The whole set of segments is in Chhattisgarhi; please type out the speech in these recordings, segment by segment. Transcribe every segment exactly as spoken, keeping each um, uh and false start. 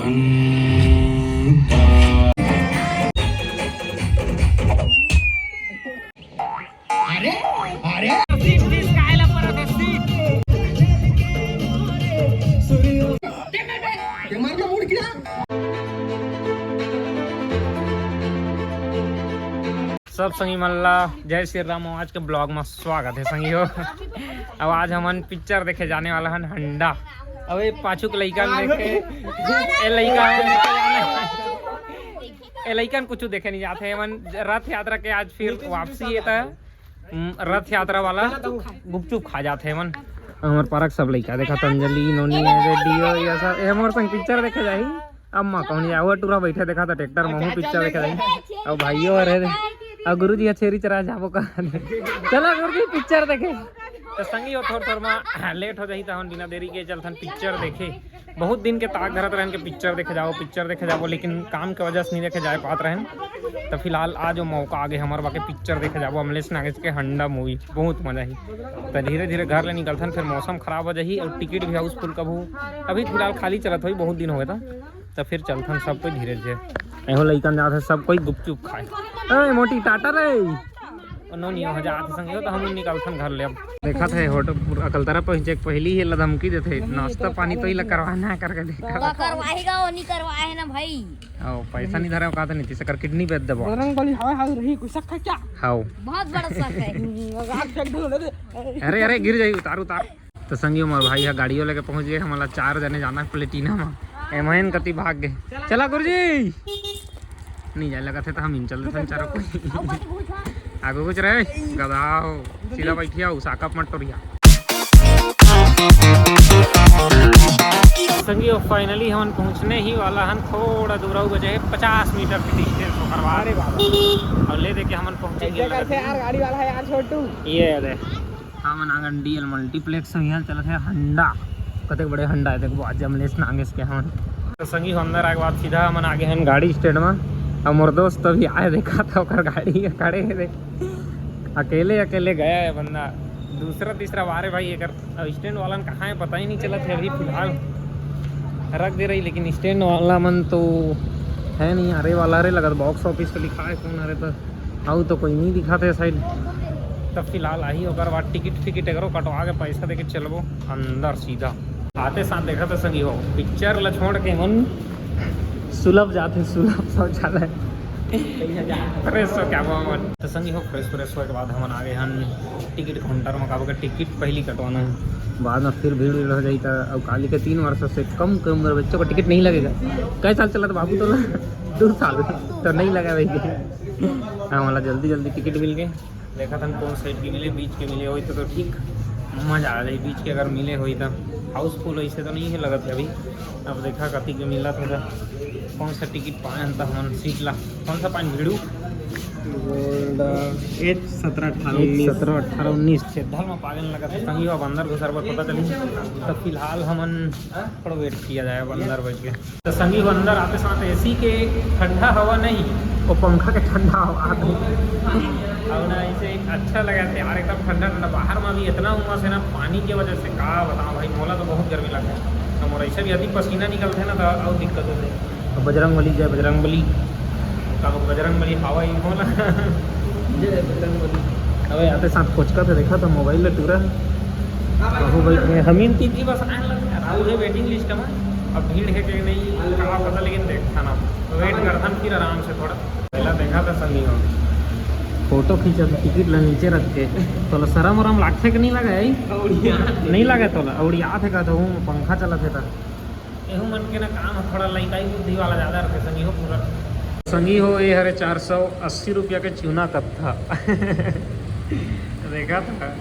अरे, अरे, सीट, सीट, काय ला परत हे, सीट? ते मार के मुड़ गिरा। सब संगी मन ला जय श्री राम। आज के ब्लॉग में स्वागत है संगी हो। अब आज हमन पिक्चर देखे जाने वाला हन हंडा। अब ये पाछू के लइका देखे, ए लइका, ए लइकन कुछ देखे नहीं जाते हैं। मन रथ यात्रा के आज फिर वापसी है, त, हम्म, रथ यात्रा वाला गुपचुप खा जाते हैं मन। हमर पारक सब लइका देखा, अंजलि, नोनी, रेडियो, ये सब, ये हमर संग पिक्चर देखे जाही। अम्मा कौन या वो टूरा बैठे देखा था ट्रैक्टर में, पिक्चर देखे जाही। अब भाइयों अरे, अब गुरुजी ह छेरी चरा जाबो का। चला गुरुजी पिक्चर देखे। तो संगी हो, थोड़ा थोड़ा में लेट हो जाही, तो हम बिना देरी के चलथन पिक्चर देखे। बहुत दिन के ताक धरत रहन के पिक्चर देखे जाओ, पिक्चर देखे जाओ, लेकिन काम के वजह से नहीं देखे जाए पात रहन। तो फिलहाल आज वो मौका आगे हमर बाके पिक्चर देखे जाबो अमलेश नागेश के हंडा मूवी, बहुत मजा ही। तो धीरे धीरे घर ले निकलथन, फिर मौसम खराब हो जाही और टिकट भी हाउसफुल कब हो। अभी फिलहाल खाली चलत होई, बहुत दिन हो गए था। तो फिर चलथन सब कोई धीरे धीरे। एहो लइकन जात है सब कोई गुपचुप खाए। ए मोटी टाटा रे। नोनी हो जात संग हो, तो हम निकलथन घर ले। अब देखत है होटल पूरा अकलतरा पहुंचे के पहली ही ला धमकी देथे, नाश्ता पानी तो ही ला करवाना है करके देखा। तो करवाएगा, वो नहीं करवाए है ना भाई। आओ, पैसा नहीं धरा, कहा था नीतीश कर किडनी बेच देबो। बजरंग बली हवा हाउ रही, कोई शक है क्या? हाउ। बहुत बड़ा शक है। हम्म, आग फेंक दो, ले दे। अरे, अरे, गिर जाई, उतार, उतार। तो संगी, हमर भाई ह गाड़ियों लेके पहुंच गए, हमला चार जने जाना है प्लेटिना में। एमएन कति भाग गए। चला गुरुजी। नहीं जाए लगा थे तो हम इन चलते थे चारों कोई। आगू कुछ रहे, गधाओ, सीधा बैठिया, उसाका मत टोरिया। संगी, फाइनली हमन पहुंचने ही वाला हन, थोड़ा दूर अउ बचे हे, पचास मीटर के डिस्टेंस ओकर बाद। अरे बाबा। और ले देके हमन पहुंचे कैसे गेल करथे यार, गाड़ी वाला है यार छोटू। ये दे, हमन आगन डीएल मल्टीप्लेक्स में, यहाँ चलत है हंडा। कतेक बड़े हंडा है, देखो आज अमलेश नागेश के हमन। तो संगी हो, अंदर आए के बाद सीधा हमन आगे हन गाड़ी स्टैंड में। अब मोर दोस्त अभी आए, देखा था ओकर गाड़ी खड़े है, देख। अकेले अकेले गया है बंदा, दूसरा तीसरा बार है भाई एकर। अब स्टैंड वाला कहाँ है पता ही नहीं चला थे, अभी फिलहाल रख दे रही, लेकिन स्टैंड वाला मन तो है नहीं। अरे वाला रे लगत बॉक्स ऑफिस पे लिखा है कौन, अरे तो अउ तो कोई नहीं दिखा थे साइड। तब फिलहाल आही ओकर बाद टिकट फिकट एकरो कटवा के पैसा देके चलबो अंदर सीधा। आते साथ देखा था संगी हो, पिक्चर ला छोड़ के मन सुलभ जाते, सुलभ शौचालय। फ्रेश हो क्या हुआ मन? तो संगी हो, फ्रेश फ्रेश होए के बाद हमन आ गए हन टिकट काउंटर में, काबर के टिकट पहली कटवाना है, बाद में फिर भीड़ भीड़ हो जाई। तो अब काली के तीन वर्ष से कम के उम्र बच्चों को टिकट नहीं लगेगा। कै साल चला था बाबू तोला? दो साल। तो नहीं लगा भाई। हाँ, वाला जल्दी जल्दी टिकट मिल गए। देखा था कौन साइड के मिले, बीच के मिले होई तो, तो ठीक मजा आ जाए। बीच के अगर मिले होई तो हाउसफुल ऐसे तो नहीं है लगत है अभी। अब देखा कति के मिला था, कौन सा टिकट पाए हम तो हमन सीट ला। कौन सा पाए भिड़ू? गोल्ड एच सत्रह अठारह उन्नीस। सत्रह अठारह उन्नीस। छेदल में पागल लगा था संगी, अब अंदर घुसर पर पता चली। तो फिलहाल हमन थोड़ा वेट किया जाए, अब अंदर बैठ के। तो संगी हो, अंदर आते साथ एसी के ठंडा हवा नहीं, वो पंखा के ठंडा हवा आते। अब ना इसे अच्छा लगा था यार, एकदम ठंडा ठंडा। बाहर में भी इतना उमस है ना, पानी के वजह से का बताओ भाई, मोला तो बहुत गर्मी लगता है। तो मोर ऐसे भी अधिक पसीना निकलता है ना, तो और दिक्कत होता है। तो बजरंग बली, जय बजरंग बली। का बजरंग बली हवा ही होला। जय बजरंग बली। अबे आते साथ कोचका तो देखा था मोबाइल ले टूरा। कहो भाई, हमीन तीन जी बस आने लगे यार, अउ है वेटिंग लिस्ट में। अब भीड़ है कि नहीं का पता, लेकिन देखा ना, तो वेट करथन फिर आराम से थोड़ा। पहला देखा था संगी हो, फोटो खींचा था टिकट ला नीचे रख के। तो शरम वरम लागथे कि नहीं लगा है? नहीं लगा तो ला, अउड़िया थे का तो हूँ, पंखा चला थे था। एहू मन के ना काम ह थोड़ा लइकाई बुद्धि वाला ज्यादा रथे संगी हो पूरा। संगी हो, ये हरे चार सौ अस्सी रुपया के चूना कत्था। देखा था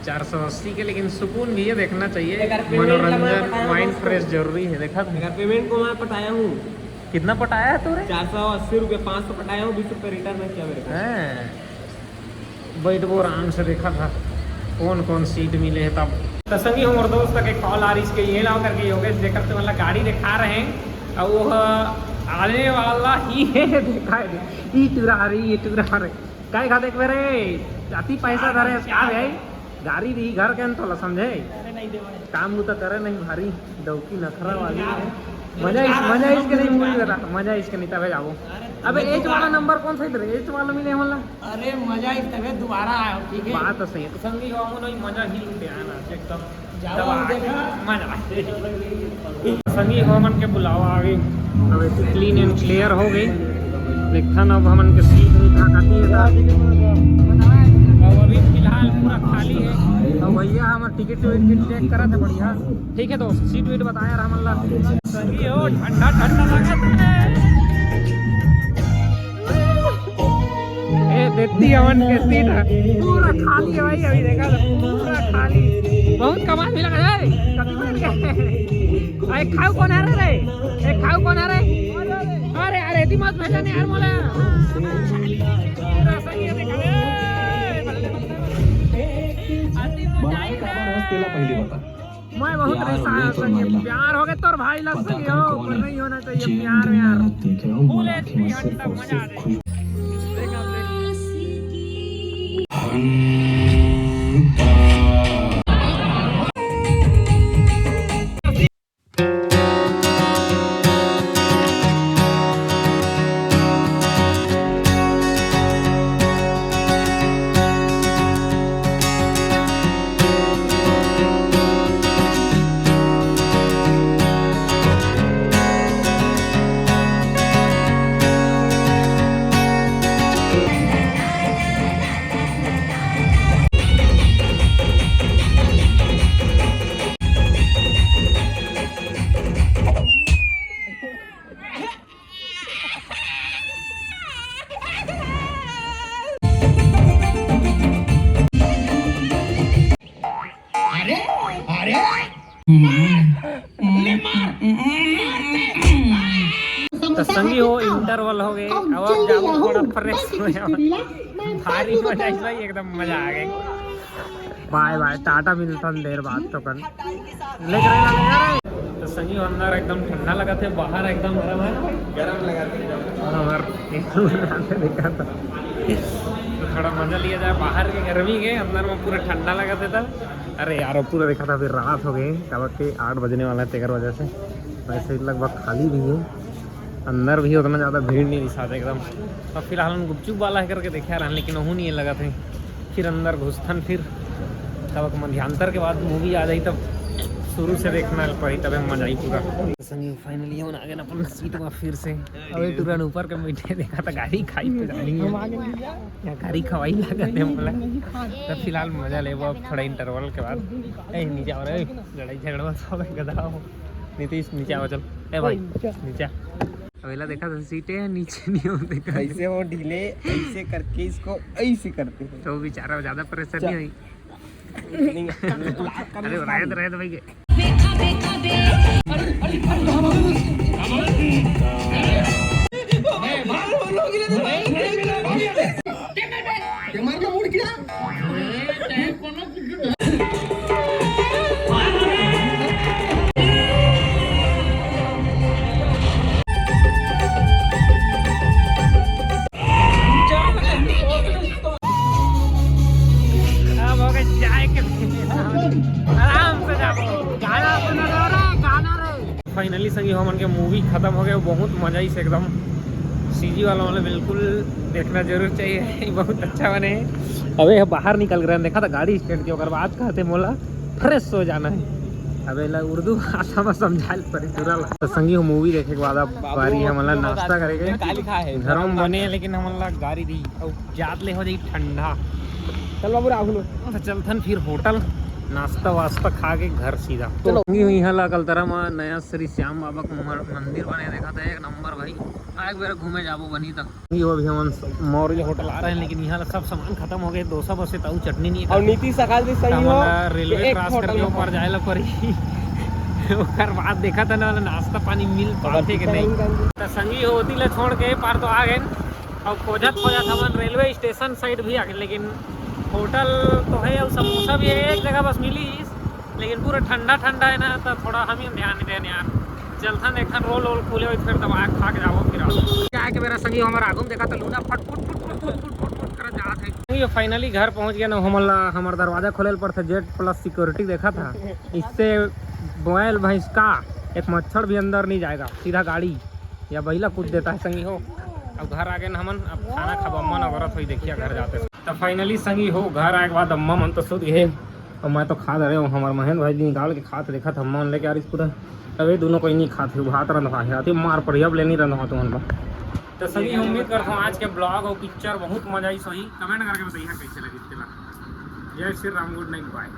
चार सौ अस्सी के, लेकिन सुकून भी है, देखना चाहिए। अगर payment का मैं मनोरंजन, बताया माइंड दोस्तों। फ्रेश जरूरी है। देखा था अगर payment को मैं पटाया हूँ। कितना पटाया है तूने? चार सौ अस्सी रुपये, पाँच सौ पटाया हूँ, बीस रुपये रिटर्न है क्या मेरे पास? हैं। बैठबो आराम से, देखा था कौन कौन सीट मिले है तब। तो संगी, हमर दोस्त के कॉल आ रही इसके, ये लाओ करके योगेश, जेकर से मतलब गाड़ी दिखा रहे हैं, और वो आने वाला ही है। देखा है, ई टुरा रे, ई टुरा रे। काय खा देख रे, अति पैसा धरे का भाई, गाड़ी भी घर के तो ला समझे, काम तो करे नहीं भारी, डौकी नखरा वाली है। मजा इस, मजा इसके नहीं, मूवी बता, मजा इसके नहीं, तबे जाबो। अबे एच वाला नंबर कौन सा इधर, एच वाला मिले हमला। अरे मजा इस तबे दोबारा आयो, ठीक है। बात तो सही है। संगी हो, हमन वही मजा ही लूटे आना, एकदम जाओ, दबा के देखा। मजा। संगी हो, हमन के बुलावा आ गई, अब क्लीन एंड क्लियर हो गई। देखथन अब हमन के सीट भी का कती है। अब अभी फिलहाल पूरा खाली है। तो भैया हमर टिकट विकेट चेक करत है बढ़िया। ठीक है दोस्त, सीट वीट बताया यार हमन ला। संगी हो, ठंडा ठंडा लगत है। ए, देती हमन के सीट है। पूरा खाली है भाई, अभी देखा तो पूरा खाली। बहुत कमाल भी लगा है। कभी बैठ गए। अरे खाऊ कौन आ रहा रे? ए, खाऊ कौन आ रहा है? अरे, अरे, इतनी मत भेजा नहीं यार मोला। पूरा संगी देखा रे। बल्ले, बल्ले, बल्ले। अति मजा आई रे। पहिली बता। मैं बहुत प्यार हो गया तोर भाई ला संगी हो, पर नहीं होना चाहिए प्यार व्यार। फुल एचपी घंटा मजा आ जाएगा। तो संगी हो, इंटरवल हो गए, अब आप जाओ थोड़ा फ्रेश हो जाओ। भारी मजा आई भाई, एकदम मजा आ गए। बाय बाय, टाटा, मिलथन देर बाद तो कन। ले करे ना, ले करे। तो संगी हो, अंदर एकदम ठंडा लगत है, बाहर एकदम गरम है। गरम लगत है। और हमार देखा था। तो थोड़ा मजा लिया जाए बाहर के गर्मी के, अंदर में पूरा ठंडा लगत है तब। अरे यार, अब पूरा देखा था, फिर रात हो गई, काबर के आठ बजने वाला है, तेकर वजह से वैसे लगभग खाली भी है। अंदर भी उतना ज़्यादा भीड़ नहीं रही शायद एकदम। अब फिलहाल हम गुपचुप वाला है करके देखे आ रहे हैं, लेकिन वहू नहीं लगा थे। फिर अंदर घुसथन, फिर तब मध्यांतर के बाद मूवी आ जाई, तब शुरू से देखना पड़ी, तबे मजा आई पूरा। संगी, फाइनली हम आ गए अपन सीट में फिर से। अबे तुरंत ऊपर के बैठे देखा था, गाड़ी खाई पे जानी है। या गाड़ी खवाई लागत है बोला। तो फिलहाल मजा लेबो अब थोड़ा इंटरवल के बाद। ए, नीचे आओ रे, लड़ाई झगड़ा मत हो, गधा हो। नीतीश, नीचे आओ, चल। ए भाई, नीचे आ। अबेला देखा तो सीटें हैं, नीचे नहीं होते। ऐसे वो ढीले, ऐसे करके इसको ऐसे करते हैं। तो बेचारा ज्यादा प्रेशर नहीं हुई। नहीं, अरे, रहत, रहत भाई के। अब हो गए जाए के आराम से जाओ। गाना सुनो रे, गाना रे। फाइनली संगी हो, हमन के मूवी खत्म हो गए, बहुत मजा आई से एकदम। सीजी वाला वाला बिल्कुल देखना जरूर चाहिए, बहुत अच्छा बने। अबे बाहर निकल रहे हैं, देखा था गाड़ी स्टैंड के, ओकर बाद कहते मोला फ्रेश हो जाना है। अबे ला उर्दू भाषा में समझाए पड़ी पूरा ला। तो संगी हो, मूवी देखे के बाद अब बारी है हमन ला नाश्ता करे के। घर में बने है, लेकिन हमन ला गाड़ी दी और जात ले हो जाई ठंडा। चल बाबू राहुल। तो चलथन फिर होटल, नाश्ता वास्ता खा के घर सीधा। चलो। संगी हो, इहाँ ला कलतरा में नया श्री श्याम बाबा के मंदिर बने, देखा था एक नंबर भाई। एक बेर घूमे जाबो बनी तक। ये अभी हमन मौर्य होटल आ रहे हैं, लेकिन यहाँ सब सामान खत्म हो गए। डोसा बस है, ताऊ चटनी नहीं है। और नीतीश अकाल जी सही हो, हमला रेलवे क्रॉस करके ऊपर जाए ला पड़ी। ओकर बाद देखा था ना, नाश्ता पानी मिल पाथे कि नहीं। तो संगी हो, ओती ले छोड़ के पार तो आ गए। और खोजत खोजत हमन रेलवे स्टेशन साइड भी आ गए, लेकिन होटल तो है और समोसा भी है, एक जगह बस मिली, लेकिन पूरा ठंडा ठंडा है ना, तो थोड़ा हम ही ध्यान नहीं देने यार। चलथन एक ठन रोल वोल खुले होई, फिर दबा के खा के जाबो फिर। क्या है कि मेरा संगी हमारा आगू में देखा तो लूना फट foot foot foot foot foot foot foot करत जात है। ये फाइनली घर पहुंच गया ना, हमन ला हमर दरवाजा खोले ल पड़थे, जेड प्लस सिक्योरिटी देखा था, इससे बैल भैंस का एक मच्छर भी अंदर नहीं जाएगा, सीधा गाड़ी या बहिला कूद देता है संगी हो। अब घर आ गए ना हमन, अब खाना खाबो, अम्मा नवरत होई, देखिए घर जाते। तो फाइनली संगी हो, घर आए के बाद अम्मा मन तो सुत गए, और मैं तो खा रहे हूँ। हमारे महेंद्र भाई जी निकाल के खात देखत, अम्मा मन लेके आ रही पूरा। अबे दोनों कोई नहीं खाते, भात रंधवा है, आती मार पड़ी, अब ले नहीं रंधवा तुमन पर। तो संगी हो, उम्मीद करता हूँ आज के ब्लॉग और पिक्चर बहुत मजा आई सही। कमेंट करके बताइए कैसे लगी तेला। जय श्री राम, गुड नाइट, बाय।